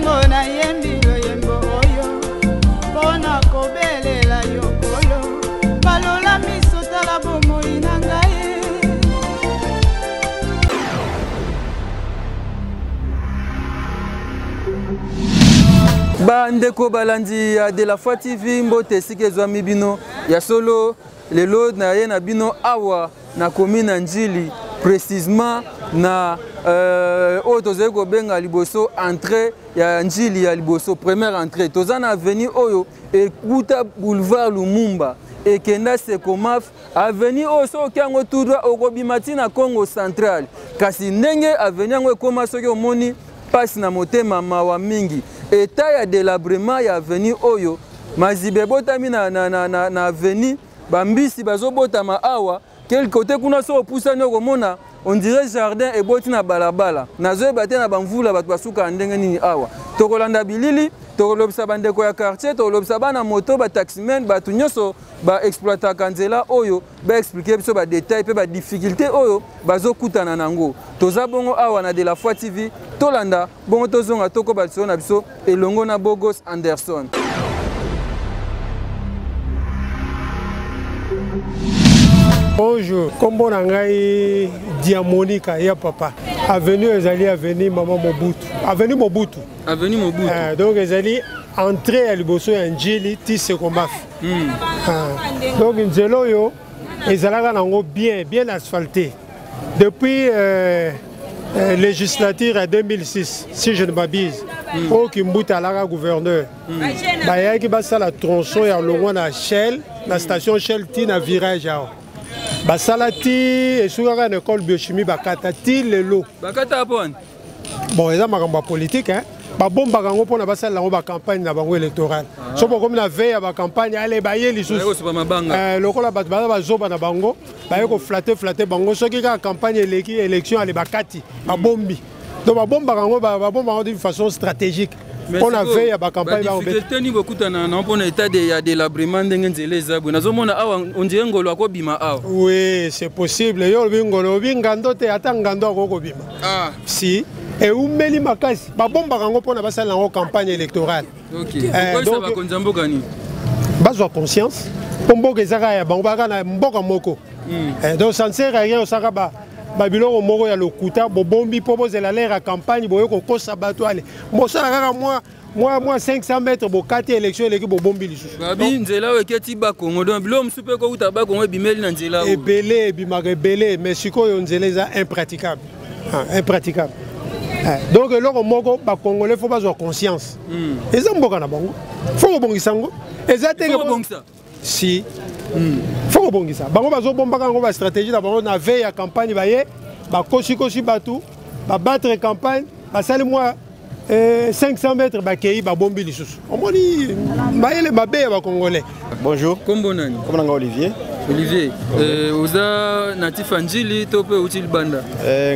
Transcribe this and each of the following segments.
Ntango nayembi loyembo oyo mpo na kobelela yo Nkolo, balola miso tala bomoi na ngai. Bandeko balandi ya De La Foi TV, mbote esika ezwami bino. Ya solo lelo naye na bino awa na commune ya Ndjili, précisément na oyo tozali kobenga liboso entrée ya Ndjili ya liboso, première entrée. Toza na avenue oyo ekuta boulevard Lumumba ekenda Sekomaf, avenue oyo soki oki yango tout droit okobima ti na Congo central. Kasi ndenge avenue yango ekoma, soki omoni pasi na motema, mawa mingi. Etat ya délabrement ya avenue oyo, maziba ebotami na avenue, bambisi bazobotama awa. Quel côté kuna so opusani okomona on dirait jardin eboti na balabala. Nazoyeba te na bamvula bato basukaka ndenge nini awa. Tokolanda bilili, tokolobisa bandeko ya quartier, tokolobisa bana moto, bataximen, bato nyonso baexploitaka nzela oyo, baexplike biso badetail mpe badifficulté oyo bazokutana nango. Toza bongo awa na De La Foi TV, tolanda bongo, tozonga tokoba lisolo na biso elongo na Bogos Anderson. Bonjour, kombo na ngai Diamonika ya papa. Avenue ezali avenue Mama Mobutu. Avenue Mobutu. Avenue Mobutu. Donc ezali entrée ya liboso ya Ndjili ti Sekomaf. Donc nzela oyo ezalaka nango bien bien asphalté depuis législature ya 2006 si je ne m'abuse. Oyo Kimbuta alaka gouverneur, bayaki basala tronçon ya longwa na Shell, na station Shell ti na virage awa. Basala ti esukaka na école biochimie, bakata ti lelo. Bakata poni? Bon, eza makambo ya politique, hein? Babombaka yango mpona basalela yango bacampagne na bango électorale. So bokomi na veille ya bacampagne, ale baye lisusu lokola bato baza bazoba na bango, baye koflatter flatter bango. Soki kaka campagne eleki, élection, ale bakati, babombi. Donc babombaka yango, babombaka yango d'une façon stratégique mpona veille ya bacampagne. Badifficulté nini bokutana na mpona état ya délabrement ndenge nzela eza boye? Nazomona awa on dirait ngolo akobima awa. Oui, c'est possible. Yo olobi ngolo, olobi ngando te, ata ngando akoki kobima. Si eumeli makasi, babombaka yango mpona basalela yango campagne électorale. Bakonzi ya mboka nini? Bazwa conscience mpo mboka eza kaka ya bango, baka na mboka moko. Donc ça ne sert à rien osaka babiloko moko ya lokuta, bobombi mpo bozela l'heure ya campagne, boye kokosa bato. Ale bosala kaka mwa 500 mètres, bokati, élection eleki, bobombi lisusu. Babi nzela oyo eketi Bakongo, donc biloko mosusu mpe ekouta Bakongo ebimeli na nzela. Ebele ebimaka ebele, mais sikoyo nzela eza impraticable, impraticable. Donc eloko moko, bacongolais faut bazwa conscience, eza mboka na bango, faut kobongisa yango. Eza te si faut kobongisa. Bango bazobombaka yango, bastratégie na bango, na veille ya campagne baye bakosikosi bato, babattre campagne, basali mwa 500 mètres, bakei babombi lisusu. Omoni mayele mabe ya bacongolais. Bonjour. Kombo nani? Kombo nanga Olivier. Olivier, oza natif ya Njili to mpe outi libanda?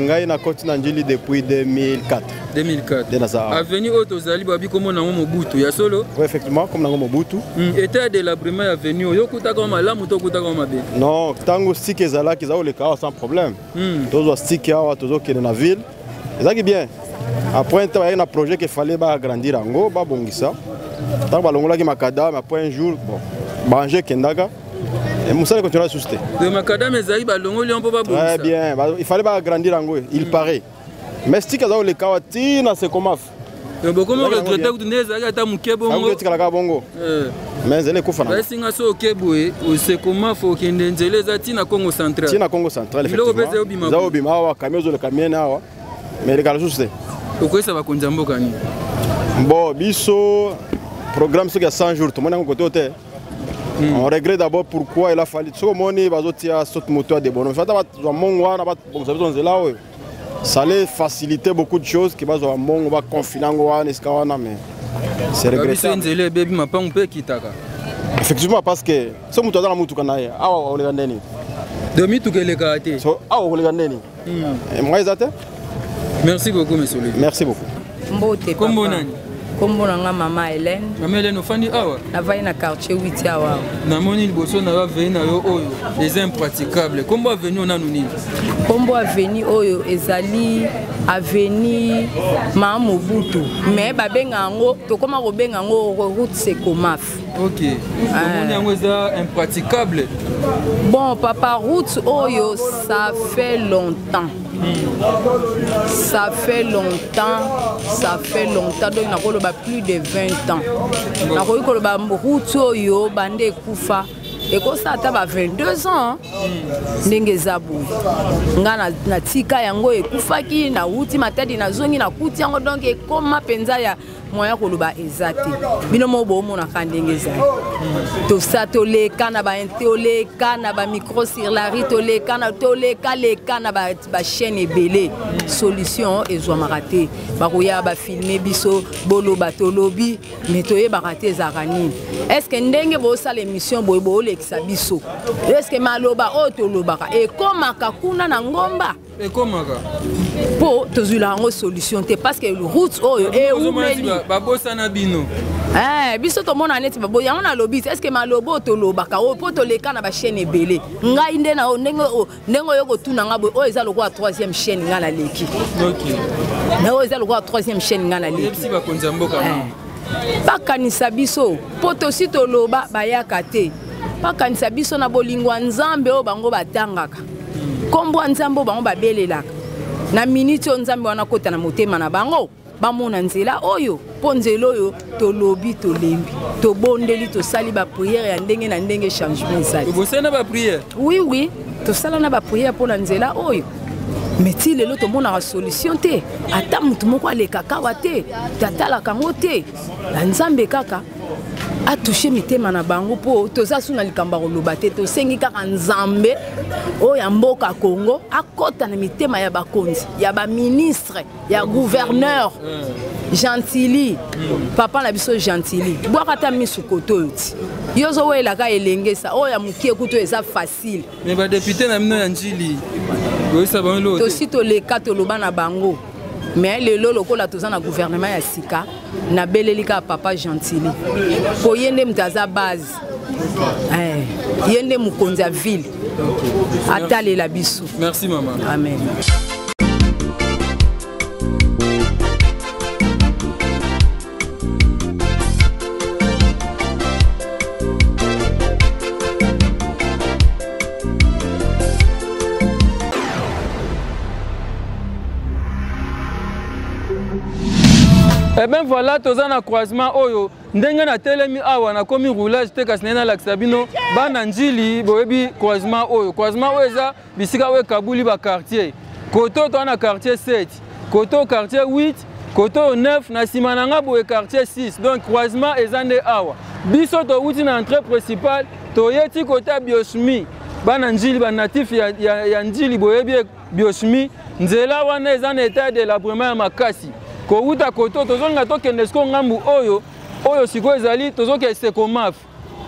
Ngai nakoti na Njili depuis 2004. 2004. Nde naza awa. Avenue oyo tozali, babi kombo nango Mobutu, ya solo? Oui, effectivement, kombo nango Mobutu. État ya délabrement ya avenue oyo, okutaka malamu to okutaka mabe? Non, ntango STIC ezalaki, eza koleka awa sans problème. Tozwa STIC awa, tozokende na ville, ezalaki bien. Après ntango bayaki na projet ke fallait baagrandir yango, babongisa, ntango balongolaki macadam, après un jour, bon, baange ekendaka, mosala ekontinua lisusu te. De macadam ezalaki, balongoli yango mpo babongisa. Très bien, il fallait baagrandir yango, il paraît, mais STIC aza koleka awa ti na Sekomaf. Bokomi regretter kutu nde ezalaki ata moke bongo. Etikalaka bongo, mais nzela ekufa na Baesinga so oke boye Osekomaf, okende nzela eza ntina Congo central. Ntina Congo central. Biloko mpe eza obima. Eza obima awa, camion ezoleka miene awa, mais eleka lisusu te. Okoyesa bakonzi ya mboka nini? Bon, biso programme soki ya 100 jours, tomoni yango kote oyo te. On regrette d'abord pourquoi il a fallu, soki omoni bazotia saute moto ya debono, fata bazwa mbongo wana, babongisa biso nzela oyo, ça allait faciliter beaucoup de choses, ke bazwa mbongo baconfine yango wana esika wana, mais c'est Biso regrettable. nzela ebebi, mapangu mpe ekitaka. Effectivement, parce que so moto aza na motuka na ye awa, oleka ndeni? Do mituka elekaka te. So awa okoleka ndeni? Moi eza te. Merci beaucoup, monsieur Olivier. Merci beaucoup. Mbote. Kombo nani? Kombo na nga mama Hélène. Mama Hélène, ofandi awa? Navandi na quartier 8 awa. Namoni liboso na yo avenue na yo oyo eza impraticable. Kombo avenue oyo nanu nini? Kombo avenue oyo ezali avenue Mama Mobutu, mais babenga yango, tokoma kobenga yango route Sekomaf. Ok. Omoni yango eza impraticable. Bon papa, route oyo ça fait longtemps. Ça fait longtemps, ça fait longtemps, donc nakoloba plus de 20 ans. Nakoki koloba route oyo bande ekufa ekosala ata ba 22 ans ndenge eza boye. Nga natika yango ekufaki, nawuti Matadi, nazongi nakuti yango, donc ekoma mpenza ya moyen koloba eza te. Bino moko bomonaka ndenge ezali. Tosa toleka na ba, toleka na ba micro sur la rue, toleka na, toleka leka na ba chaîne ebele, solution ezwamaka te. Bakoya bafilme biso, boloba tolobi, mais toyebaka te ezalaka nini. Est-ce ndenge bosala émission boye, boolekisa biso, est-ce maloba oyo tolobaka ekomaka kuna na ngomba? Ekomaka. Mpo tozwila yango solution te, parce que route oyo eumeli. Babosana bino. Biso tomona neti babo yango nalobi te. Est-ce maloba oyo tolobaka oyo, mpo toleka na bachaîne ebele, ngai nde na ndenge oyo kotuna nga boye, oyo eza lokola troisième chaîne ngai naleki na oyo eza lokola troisième chaîne ngai naleki. Oyebisi bakonzi ya mboka? Bakanisa biso, mpo tosi toloba, bayaka te. Bakanisa biso na bolingo ya Nzambe oyo bango batangaka, nkombo ya Nzambe oyo bango babelelaka na miniti oyo. Nzambe wana kota na motema na bango, bamona nzela oyo, mpo nzela oyo tolobi, tolembi, tobondeli, tosali baprière ya ndenge na ndenge, changement ezali. Bosali na baprière? Oui, tosala na baprière mpo na nzela oyo, mais ti lelo tomonaka solution te. Ata motu moko alekaka awa te, tatalaka yango te. Na Nzambe kaka atouche mitema na bango, mpo toza su na likambo ya koloba te. Tosengi kaka Nzambe oyo ya mboka Congo akɔta na mitema ya bakonzi, ya baministre, ya gouverneur Gentili, papa na biso Gentili. Bwaka ata misu koto oyo ti yo ozowelaka elengesa oyo ya mokie kutu eza facile. Mais badéputé na bino ya Njili, boyesa bango eloko te? Tosi toleka, toloba na bango, mais lelo lokola toza na gouvernement ya sika, nabeleli kaka papa Gentili, po ye nde moto aza base. Ye nde mokonzi ya ville, atalela biso. Merci mama. Amen. Eh ben voilà, toza na croisement oyo. Ndenge natelemi awa, nakomi roulage te, kasi naye nalakisa bino bana Njili. Boyebi croisement oyo? Croisement oyo eza bisika oyo ekabuli baquartier. Kote oyo toza na quartier 7, kote oyo quartier 8, kote oyo 9, na nsima na nga boye quartier 6. Donc croisement eza nde awa. Biso towuti na entrée principale, toyeti kote ya biochimie. Bana Njili, banatif ya Njili, boyebi biochimie. Nzela wana eza na état ya délabrement ya makasi. Kowuta kote, tozolinga tokende sikoyo ngambu oyo. Oyo sikoyo ezali, tozokende Sekomaf.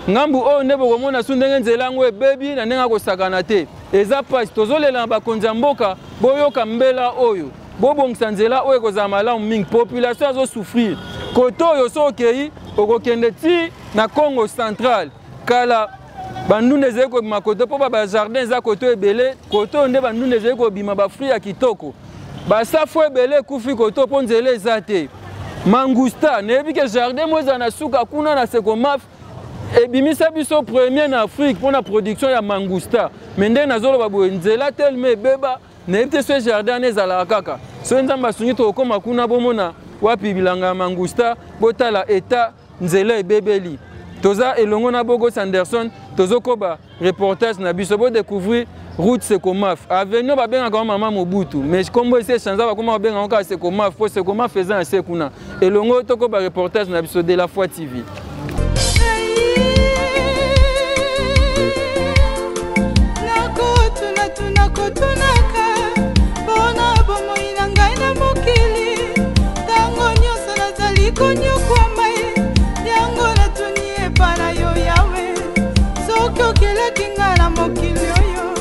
Ngambu oyo nde bokomona su ndenge nzela yango ebebi na ndenge akosakana te. Eza mpasi, tozolela na bakonzi ya mboka, boyoka mbela oyo, bobongisa nzela oyo, ekozala malamu mingi. Population azosouffrir. Kote oyo so okei, okokende ti na Congo Central. Kala bandunda ezali kobima kote, mpo bajardin eza kote ebele. Kote oyo nde bandunda ezali kobima, bafruit ya kitoko. Basafu ebele ekufi kote mpo nzela eza te. Mangusta, nayebi ke jardin mo ezala na suka kuna na Sekomaf, ebimisa biso premier na Afrique mpona production ya mangusta. Mais ndenge nazoloba boye, nzela telema ebeba, nayebi te so jardin wana ezalaka kaka. Soki Nzambe asungi, tokokóma kuna, bomona wapi bilanga ya mangusta. Botala eta nzela ebebeli. Toza elongo na Bogos Anderson, tozokoba reportage na biso. Bodécouvrir route Sekomaf, avenue babengaka yango Mama Mobutu, mais kombo esi echange, bakoma babenga yango kaka Sekomaf, mpo Sekomaf eza na se kuna. Elongo tokoba reportage na biso de la Foi TV. Nakotunatuna, kotunaka mpona bomoi na ngai na mokili. Ntango nyonso nazali konyokwama, yango natuni epa na yo Yawe: soki okelaki ngai na mokili oyo,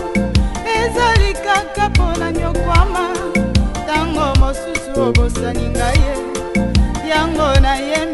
ezali kaka mpona nyokwama? Ntango mosusu obosani ngai ye, yango naye.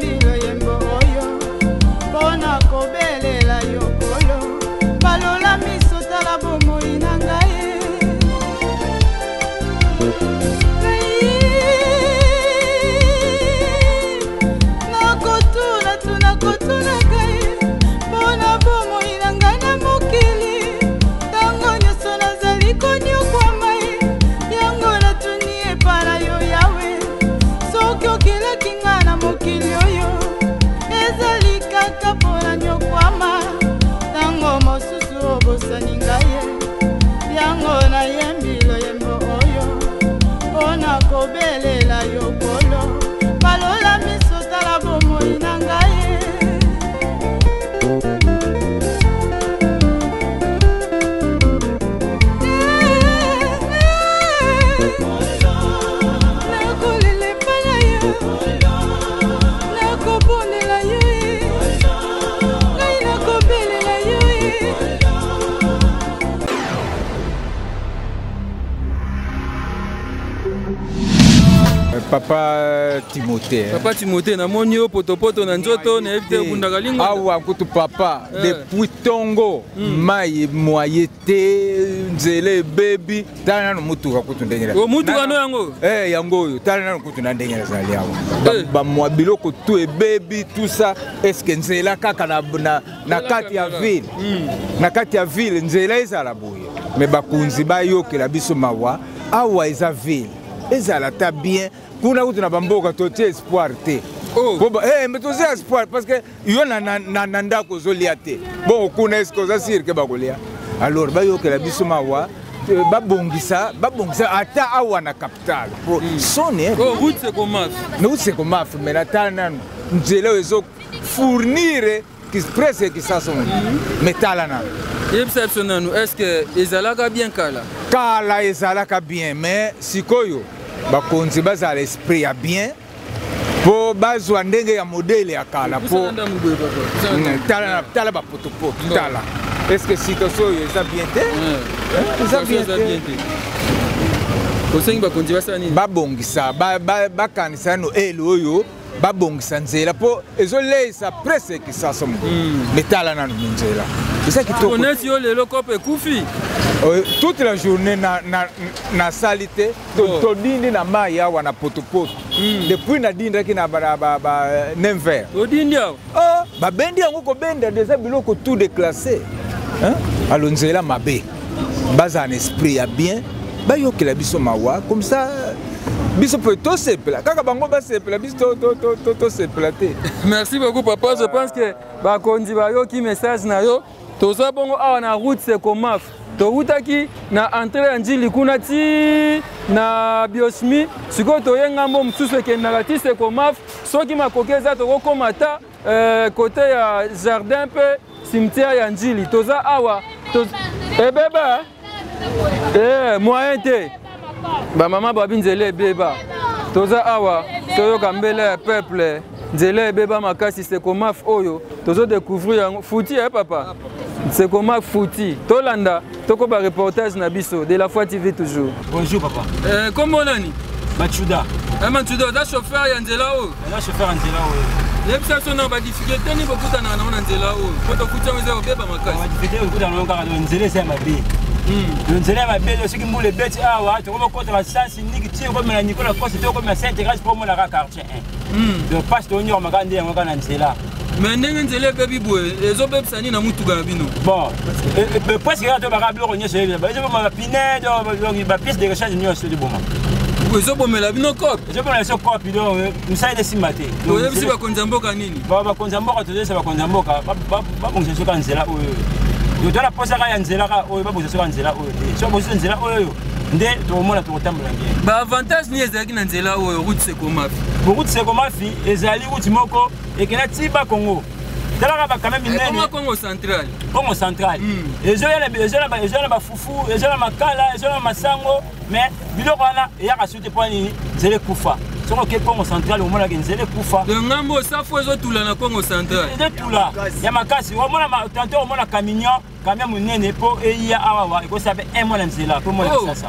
Papa Timothée. Papa Timothée, namoni yo potopoto na nzoto, nayebi te obundaka lingo. Awa kutu papa, depuis tongo, mai moye te, nzela ebebi, tala nano motuka kutu ndenge na. O motuka no yango? Eh, yango oyo, tala nano kutu na ndenge nazali awa. Ba mwa biloko tout ebebi, tout ça, est-ce que nzela kaka na kati ya ville? Na kati ya ville nzela ezala boye. Mais bakonzi bayokela biso mawa, awa eza ville. Ezala ta bien, kuna kutu na bamboka totie espoir te. Oh. Mais toza espoir parce que yo na ndako ozolia te. Bon, kuna est-ce que oza sûr que bakolia? Alors bayokela biso mawa, babongisa, babongisa ata awa na capitale. Po soni, eh. Oh, route Sekomaf. Mais route Sekomaf, mais na tala nanu nzela oyo ezo fournir presque Kinshasa mobimba. Mais tala nanu. Yebisa biso nanu, est-ce que ezalaka bien kala? Kala ezalaka bien, mais sikoyo bakonzi bazala esprit ya bien po bazwa ndenge ya modèle ya kala po tala, tala bapotopoto, tala. Est-ce que situation oyo eza bien te? Eza bien te. Osengi bakonzi basala nini? Babongisa, bakanisa nano ele oyo, babongisa nzela po ezoleisa presque Kinshasa mobimba. Mais tala nano nzela eza kitoko. Neti yo lelo kope ekufi. Toute la journée nasali te, todindi na mai awa na potopoto. Depuis nadindaki na ba 9 heures. Odindi awa? Oh, babendi yango kobenda déjà biloko tout déclassé. Hein? Alors nzela mabe. Baza un esprit ya bien, bayokela biso mawa comme ça biso peut tosepela kaka bango basepela biso tosepela te. Merci beaucoup papa, je pense que bakonzi bayoki message na yo. Toza bongo awa na route Sekomaf. Towutaki na entrée ya Njili kuna ti na Biosmi, sikoyo toye ngambo mosusu ekendaka ti Sekomaf. Soki makoki eza tokokoma ta côté ya jardin mpe cimetière ya Njili. Toza awa ebeba moyen te, bamama babi nzela ebeba. Toza awa toyoka mbele ya peuple, nzela ebeba makasi. Sekomaf oyo tozodécouvrir yango futi ya papa Sekomaf futi. Tolanda tokoba reportage na biso de la Foi TV toujours. Bonjour papa. Kombo nani? Machuda. Machuda, oza chauffeur ya nzela oyo? Naza chauffeur ya nzela oyo. Yebisa biso na badifficulté nini bokutanaka nango na nzela oyo, po tokuti yango eza kobeba makasi. Badifficulté okutana nango kaka nzela eza ya mabe. Nzela ya mabe, soki mbula ebeti awa, tokomokota basansi niki ti okomela Nicolas Coste, ti okomela Sainte Grâce po omonaka quartier 1. Donc pasi tonyokama kaka nde yango kaka na nzela. Mais ndenge nzela ebebi boye, ezobebisa nini na mutuka na bino? Bon, presque kaka tobaka biloko nyonso, ezoboma bapine, donc bapièce de rechange nyonso ezoboma. Ezobomela bino cope? Ezobomela biso cope, donc mosala esimba te. Oyebisi bakonzi ya mboka nini? Bakonzi ya mboka, tozoyebisa bakonzi ya mboka babongisa biso kaka nzela oyo. Tola posa kaka ya nzela kaka oyo, babongisa biso kaka nzela oyo te. So babongisa nzela oyo nde tokomona tokotambola bien. Baavantage nini ezalaki na nzela oyo route Sekomafi? Route Sekomafi ezali route moko ekenda ti Bakongo. Talaka bakame minene. Congo central. Congo central. Ezoya na bafufu, ezoya na makala, ezoya na masango, mais biloko wana eyaka su te mpo nini? Nzela ekufa. Soki oke Congo central, omonaka nzela ekufa. Ngambo safu ezotula na Congo central. Ezotula ya makasi. Omona tanto omona camion, camion monene mpo eya awawa, ekosala mpe un mois na nzela mpo omona Kisasa.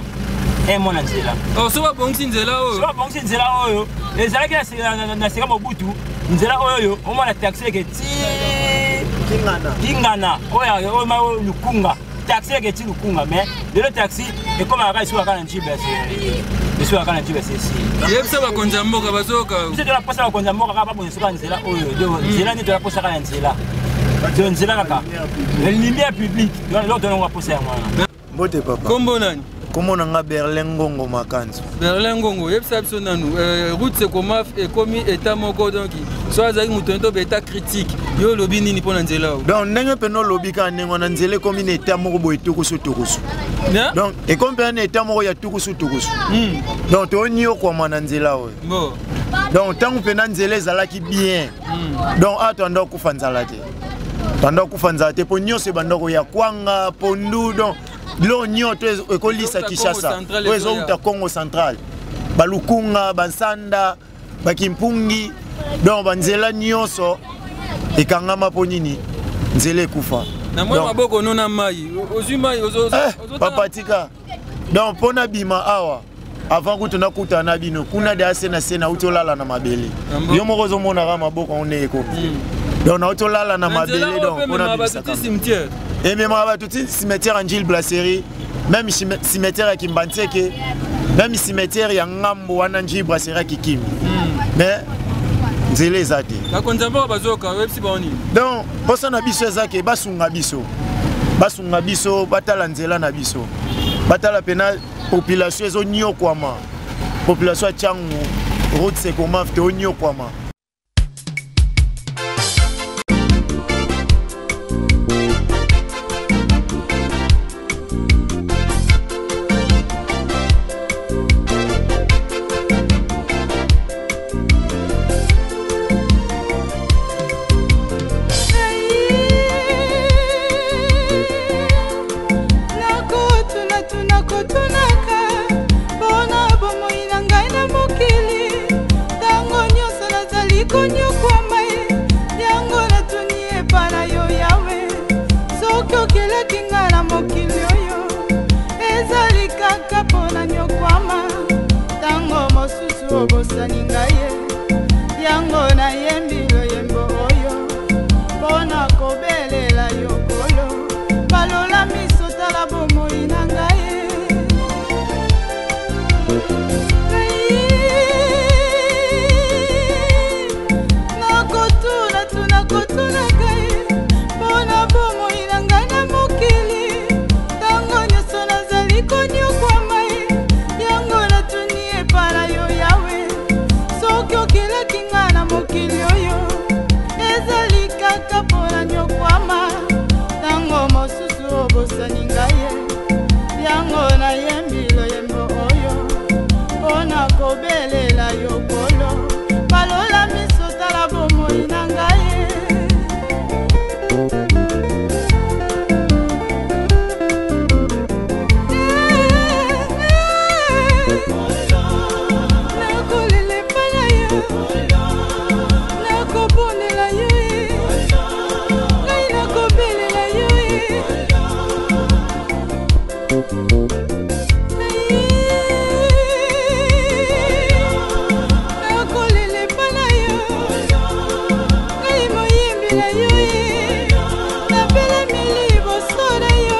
Un mois na nzela. So babongisi nzela oyo? So babongisi nzela oyo ezalaki na seka Mobutu, nzela oyo omona taxi eke ti Kingana, oyo Lukunga, taxi eke ti Lukunga. Mais lelo taxi ekomaka kaka esukaka na Njibe, esukaka na Njibe sesi. Yebisa bakonzi ya mboka bazoyoka. Biso tola posa bakonzi ya mboka kaka babongisa kaka nzela oyo. Nzela nde tola posa kaka ya nzela, nzela kaka lumière publique, eloko tolongo posa yango wana. Mbote papa. Kombo nani? Kombo na nga Berlin Ngongo Makanzu. Berlin Ngongo, yebisa biso nanu, route Sekomaf ekomi état moko, donc so azalaki moto to état critique, yo olobi nini mpo na nzela oyo? Donc ndenge mpena olobi kaka ndenge wana, nzela ekomi na état moko boye tukusu tukusu. Donc ekomi mpena na état moko ya tukusu tukusu. Donc tooniokwama na nzela oyo. Donc ntango mpena nzela ezalaki bien, donc awa toanda kokufa nzala te, toanda kokufa nzala te, mpo nyonso ebanda koya, kwanga, pondu, donc biloko nyonso ekolisa Kinshasa oyo ezouta Congo central, balukunga, bansanda, bakimpungi. Donc banzela nyonso ekangama mpo nini? Nzela ekufa. Na mwa maboko no na mai, ozwi mai? Papa tika. Donc mpo nabima awa Avant kutu nakutana na bino kuna de ase na se, nauti olala na mabele. Yo moko ozomonaka maboko yango ndenge ekomi. Donc nauti olala na mabele, donc mpona bimisaka ememaka bato ti cimetière ya Njili Brasserie, même cimetière ya Kimbanseke, même cimetière ya ngambo wana Njili Brasserie ya Kikimi. Mais nzela eza te. Bakonzi ya mboka bazoyoka, oyebisi bango nini? Donc mposa na biso eza ke basunga biso, basunga biso, batala nzela na biso, batala mpena population ezoniokwama, population ya Tshangu, route Sekomaf, tooniokwama. Nakotunatuna kotunaka mpona bomoi na ngai na mokili, ntango nyonso nazali konyokwama, yango natuni epa na yo Yawe, soki okelaki ngai na mokili oyo ezali kaka mpona nyokwama, ntango mosusu obosani ngai ye, yango nayembi loyembo oyo mpona kobelela yo kolo, balola miso, tala bomoi na ngai. Nakotuna tuna kotuna ngai mpona bomoi na ngai na mokili, ntango nyonso nazali konyokwama, yango natuni epa na yo Yawe, soki okelaki ngai na mokili oyo ezali kaka mpona nyokwama, ntango mosusu obosani ngai ye, yango nayembi loyembo oyo mpona kobelela yo kolo, balola miso, tala bomoi na ngai. Nakolela epai na yo, nakobondela yo ye, ngai nakobelela yo ye. Nakolela epai na yo, ngai moyembi na yo ye, nabelemi liboso na yo.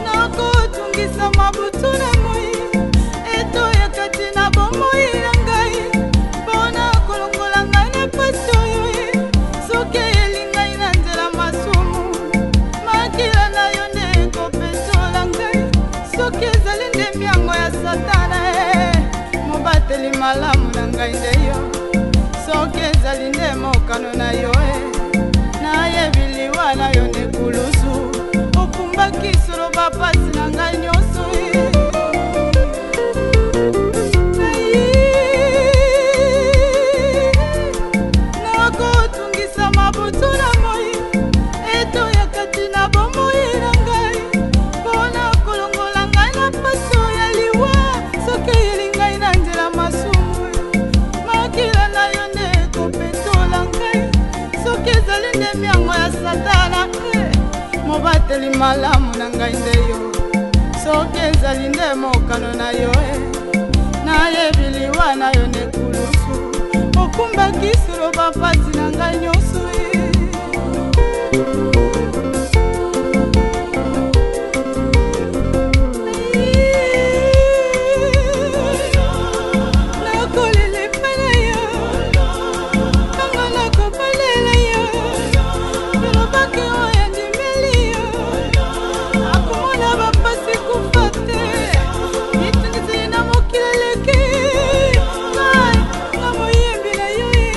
Nakotungisa mabutu na moi etoya kati na bomoi na ngai mpona kolongola ngai na pasi oyo ye, soki eyeli ngai na nzela masumu, makila na yo nde ekopetola ngai, soki ezali nde miango ya Satana e, mobateli malamu na ngai nde yo, soki ezali nde mokano na yo e, nayebi liwa na yo nde kulusu okumbaki solo bapasi na ngai nyonso e. Nakotungisa mabutu na moi etoya kati na bomoi na ngai mpona kolongola ngai na paso ya liwa, soki eyeli ngai na nzela masumu, makila na yo nde ekopetola ngai, soki ezali nde miango ya Satana eh, mobateli malamu na ngai nde yo, soki ezali nde mokano na yo e, nayebi liwa na yo nde kulusu okumbaki solo bapasi na ngai nyonso e. Nakolela epai na yo, ntango nakobalela yo, elobaki oyo andimeli yo akomona bapasi kufa te, mitungisi na mokili eleki ngai nga moyembi na yo ye.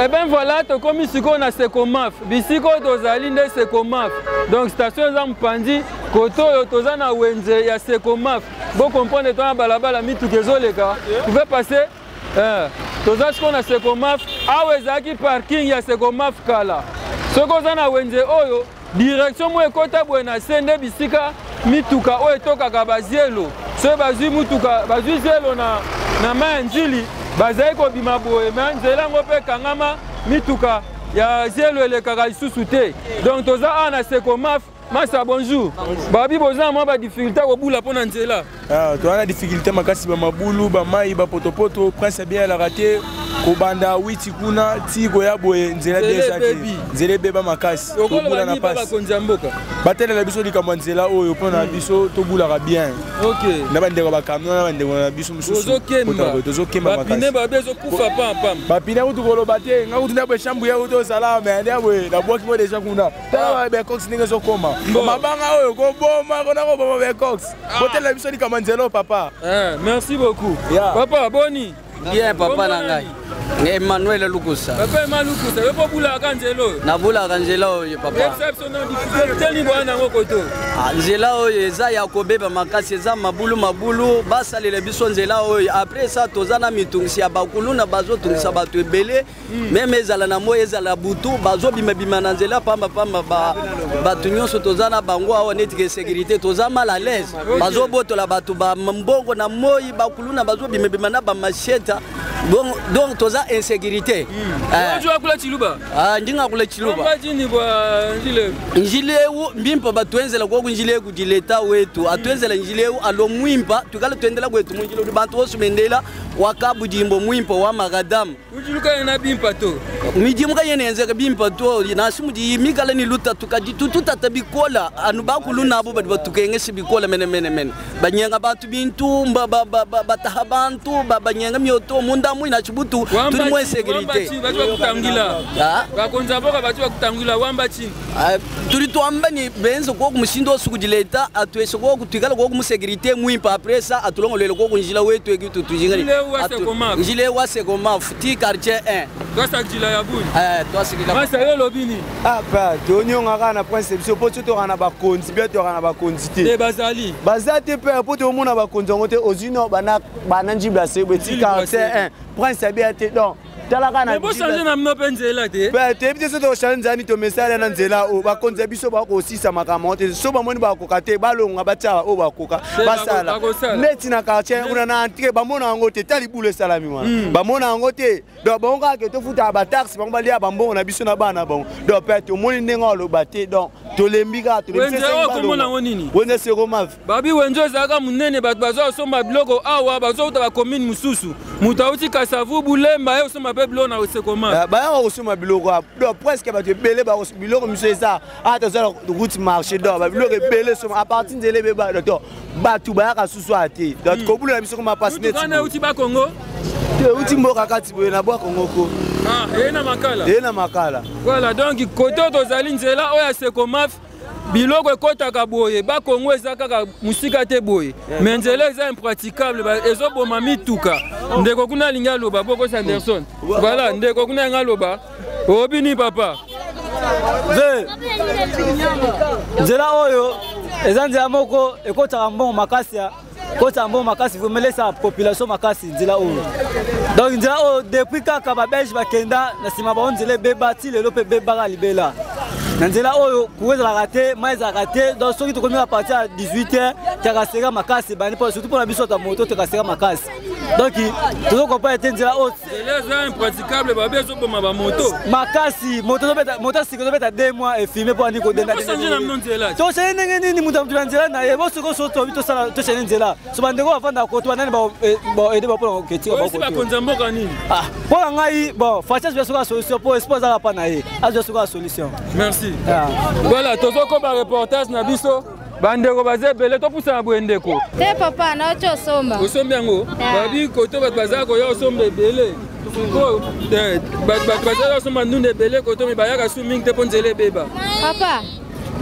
Eh ben voilà, tokomi sikoyo na Sekomaf. Bisika oyo tozali nde Sekomaf. Donc station eza mopanzi, kote oyo toza na wenze ya Sekomaf. Bo comprendre to na balabala mituka ezoleka. Pouvez passer eh, toza sikoyo na Sekomaf. Awa ezalaki parking ya Sekomaf kala. Soki oza na wenze oyo direction moko ekota boye na se nde bisika mituka oyo etokaka bazielo soki bazwi mutuka bazwi zelo na, na mai ya njili bazali kobima boye me nzela yango mpe ekangama mituka ya zelo elekaka lisusu te donc toza awa na sekomaf masa bonjour babi boza na mwa badifficulté kobula mpo na nzela Ah, toza na difficulté makasi bamabulu bamai bapotopoto prince abien alaka te kobanda witi kuna ti koya boye nzela bien eza te nzela ebeba makasi tobula na pasi batalela biso likambo ya nzela oyo mpo na biso tobulaka bien na bandeko ya bacamion na bandeko na biso mosusu tozokemba bapine kutu koloba te nga kutu nde boye chambre ya kutu osala me nde boye nabwaki mo deja kuna tala becox ndenge ezokoma mabanga oyo koboma kona koboma becox ah. botela biso likambo ya nzela oyo papa eh, merci beaucoup yeah. papa boni bien papa na ngai emmanuel lukusa papa emmanuel lukusa yo mpo obulaka nzela oyo nabulaka nzela oyo papa yebisa biso na difficulté nini boya nango koto ah, nzela oyo eza ya kobeba makasi eza mabulu mabulu basalela biso nzela oyo après ça toza na mitungisi ya bakuluna bazotungisa bato ebele meme ezala na moi ezala butu bazobimabima na nzela pamba pamba bato nyonso toza na bango awa neti ke sécurité toza mal à l'aise bazobotola bato bambongo na moi bakuluna bazobimabima na bamasheta donc, donc toza insécurité hmm. eh. kula chiluba ah, ndinga kula chiluba njili ewu mbimpa batuenzela koku njili eku dileta wetu atuenzela njili ewu alo mwimpa tukala tuendela kwetu munjili udi bantu bosu bendela wa kabudimbo mwimpa wa makadamu Ujuluka na bimpa to. Midimu ka yene enzeka bimpa to nasi mudi mikala ni luta tukadi tututata bikola anu bakulu nabo badi batukengesha bikola mene mene mene banyenga bantu bintu ba ba ba ba bataha bantu ba banyenga mioto munda mu ina chibutu tuli mu insécurité. Batu bakutangila. Bakonza boka batu bakutangila wamba chini. Ah, tuli twamba ni benze kwoku mushindu osu kudileta atweshe kwoku twikala kwoku musekirite mwimpa après ça atulongolele kwoku njila wetu eki tutujingali njila ewa sekomafu ti quartier 1 twasakila ya buni eh, twasakila masa yo olobi nini ah pa tonyonga kaka na prince biso mpo so tokaka na bakonzi bia tokaka na bakonzi te bazali baza te mpe mpo tomona bakonzi yango te ozwi no bana njibla sebe ti quartier 1 prince abia te donc tala kaka na bochange na bino mpe nzela te toyebi te so tokochange nzela nini tomesala na nzela oyo bakonzi ya biso bakosisa makambo yango te so bamoni bakoka te balonga batia oyo bakoka basala neti na quartier kuna na entre bamona yango te ta libulu esalami wana hmm. bamona yango te donc bango kaka ke tofutaka bataxe bango balia bambongo na biso na bana bango donc pe tomoni ndenge aloba te donc tolembi kaka tolembi wenze seromave Babi wenze ezalaka monene, bato baza kosomba biloko awa, bazouta bacommune mosusu. Moto auti Kasavubu, Lemba, ye osomba mpe biloko na Sekoma. Eh, bayaka kosomba biloko awa donc presque bato ebele biloko mosusu eza awa toza na route marché donc babiloko ebele esomba à partir nzela ebeba donc bato bayaka susu awa te donc hmm. kobula na biso koma pasi neti euti bakongo te euti mboka kati boye na bwa kongo ko ah, eye na makala eye na makala voilà donc kote oyo tozali nzela oyo ya sekomaf biloko ekotaka boye bakongo eza kaka mosika te boye me nzela eza impraticable ezoboma mituka ndeko kuna alingi aloba bokosi anderson voilà ndeko kuna alingi aloba oyobi nini papa ve nzela oyo eza nzela moko ekotaka mbongo makasi kotaka mbongo makasi vraiment elesa population makasi nzela oyo donc nzela oyo depuis kaka babelge bakenda na nsima bango nzela ebeba ti lelo mpe ebebaka libela na nzela oyo courant ezalaka te mai ezalaka te donc soki tokomi a partir ya 18 heures tekaseka makasi ebandi mpo surtout mpona biso ta moto tekaseka makasi donc tozo comprendre te nzela oyo nzela eza impraticable babe ezoboma bamoto makasi moto ya sika ezobeta 2 mois efilme mpo andi kodendatochange ndenge nini moto ya moto na nzela na ye bosoko so tobi tosala tochange nzela so bandeko bafanda koto banani baede ba mpona koketika bakonzi ya mboka nini ah, mpo na ngai bon faci azwa soki ya solution mpo espo azaka mpa na ye azwa soki ya solution merci ah. voilà tozokoba reportage na biso bandeko baza ebele topusana boye ndeko te papa nauti osomba osombi yango babi koto bato baza koya osomba ebele sikoyo eh, bato baza kosomba ndunda ebele koto me bayaka su mingi te mpo nzela ebeba papa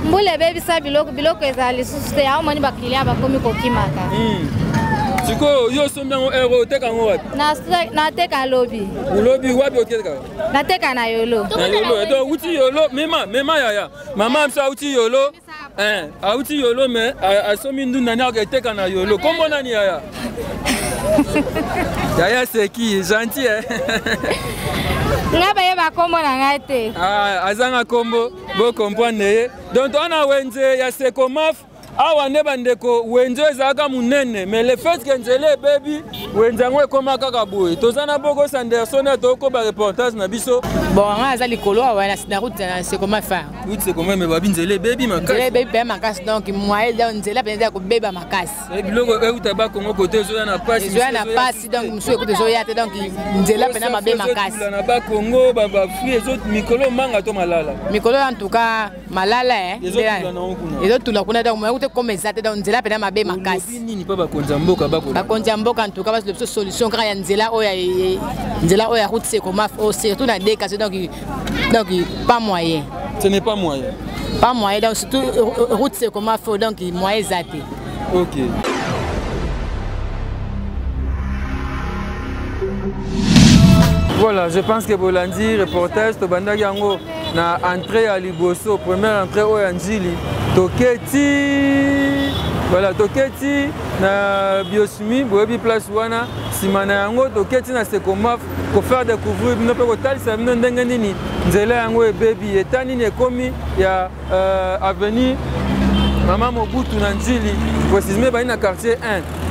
mbula ebebisa biloko biloko ezala lisusu te yango moni bakiliya bakomi kokimaka hmm. Sikoyo yo osombi yango heure oyo oteka yango wapi? Nateka lobi. Lobi wapi oteka? Nateka na yolo. Na yolo. Donc wuti yolo mema mema yaya. Mama biso awuti yolo. Eh, awuti yolo mais asombi ndunda ni aketeka na yolo. Kombo nani yaya? Yaya c'est qui? Gentil eh. Nga bayeba kombo na ngai te. Ah, azanga kombo, bo comprendre ye. Donc toza na wenze ya Sekomaf awa nde bandeko wenze ezalaka monene mais le fait ke nzela ebebi wenze yango ekoma kaka boye. Toza na Bogos Anderson ya tokoba reportage na biso. Bon, nga aza likolo awa na route na Sekomaf. Route Sekomaf mais babi nzela ebebi makasi. Nzela ebebi mpe makasi donc moyen donc nzela mpenza ya kobeba makasi. Eh, biloko euta bakongo kote ezoya na pasi. Ezoya na pasi donc mosusu ekuta ezoya te donc nzela mpenza mabe makasi. Na bakongo bafruit ezo mikolo manga to malala. Mikolo en tout cas malala eh. Ezotula kuna donc moyen kuta ekoma eza te donc nzela mpenza mabe makasi. Nini mpa bakonzi ya mboka bakola? Bakonzi ya mboka en tout cas bazwa biso solution kaka ya nzela oyo nzela oyo ya route Sekomaf oyo surtout na Dekasi donc donc pas moyen. Ce n'est pas moyen. Pas moyen donc surtout route Sekomaf oyo donc moyen eza te. Ok. Voilà, je pense que bolandi reportage tobandaki yango na entrée ya liboso, première entrée oyo ya Njili, toketi voilà, toketi na biochimie, boyebi place wana, nsima na yango toketi na Sekomaf kofaire découvrir bino mpe kotalisa bino ndenge nini nzela yango ebebi, eta nini ekomi ya avenue Mama Mobutu na Njili, précisément ebandi na quartier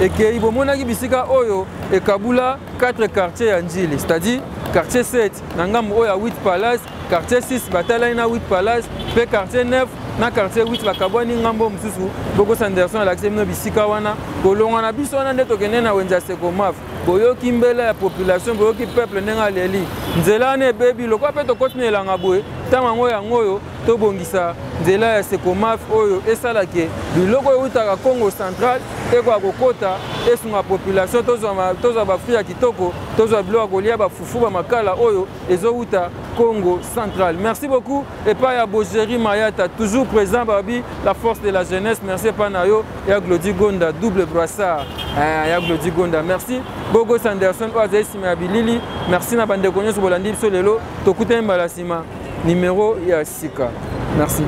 1 ekei bomonaki bisika oyo ekabula 4 quartier ya Njili, c'est-à-dire quartier 7 na ngambo oyo ya 8 Palace, quartier 6 batalani na 8 Palace, mpe quartier 9 na quartier 8 bakabwani ngambo mosusu. Bogos Anderson alakisi bino bisika wana. Kolongwa na biso wana nde tokende na wenze ya Sekomaf. Boyoki mbela ya population, boyoki peuple ndenge aleli nzela wana ebebi. Lokola mpe tokoti na elanga boye, ntango yango yango oyo tobongisa nzela ya Sekomaf oyo esalake biloko oyo eutaka Congo central ekoka kokota esunga population, tozwa bafruit ya kitoko, tozwa biloko ya kolia, bafufu, bamakala oyo ezowuta Congo central. Merci beaucoup epai ya Bogeri Mayata, toujours présent, babi la force de la jeunesse. Merci epai na yo ya Glody Gonda, double brassard ya Glody Gonda. Merci Bogos Anderson oyo azali nsima ya bilili. Merci na bandeko nyonso bolandi biso lelo. Tokutani mbala nsima, numéro ya sika. Merci.